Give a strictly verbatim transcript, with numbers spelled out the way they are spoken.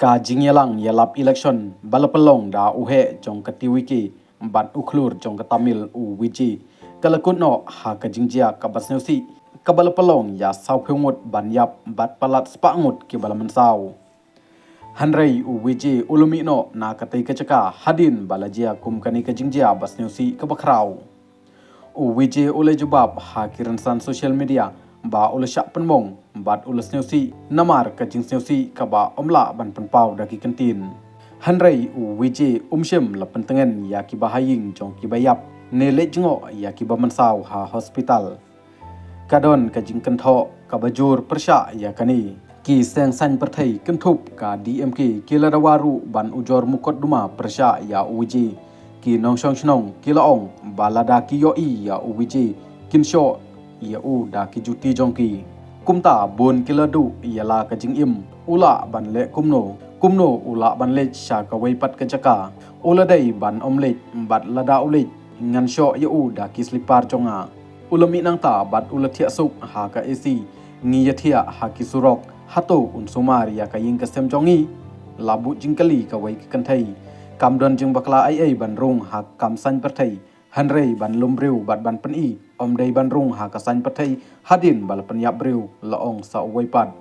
Ka jingïalang ïalap election ba la pynlong da u heh jong ka T V K bad u khlur jong ka Tamil u Vijay ka la kut noh ha ka jingjia kaba sngewsih kaba la pynlong ïa sawphew ngut ban ïap bad palat spah ngut kiba la mynsaw. Hynrei u Vijay u la mih noh na katei ka jaka hadien ba la jia kum kane ka jingjia ba sngewsih kaba khraw. U Vijay u la jubab ha ki rynsan social media ba u la shah pynmong bad u la sngewsih namar ka jingsngewsih kaba um lah ban pynpaw da ki kyntien. Hynrei u Vijay um shym la pyntngen ïa kiba ha ïing jong kiba ïap ne leit jngoh ïa kiba mynsaw ha hospital. Ka don ka jingkynthoh kaba jur pyrshah ïa kane. Ki seng saiñ pyrthei kynthup ka D M K ki la dawa ruh ban ujor mukotduma pyrshah ïa u Vijay. Ki nongshong shnong ki la ong ba lada ki ïohi ïa u Vijay kin shoh ïa u da ki juti jong ki. Kumta bun ki la duh ïa la ka jingim, u lah ban leh kumno, kumno u lah ban leit sha kawei pat ka jaka. U la dei ban ym leit bad lada u leit ngan shoh ïa u da ki slipar jong nga. U la mih nangta bad u la thiah suk ha ka A C. Ngi ïathiah ha ki surok, hato un sumar ïa ka ïing ka sem jong ngi? La buh jingkylli kawei ka kynthei. Kam don jingbakla ei ei ban rung ha kam saiñ pyrthei. Hynrei ban lum briew bad ban pyni, ym dei ban rung ha ka saiñ pyrthei hadien ba la pynïap briew, la ong sa uwei pat.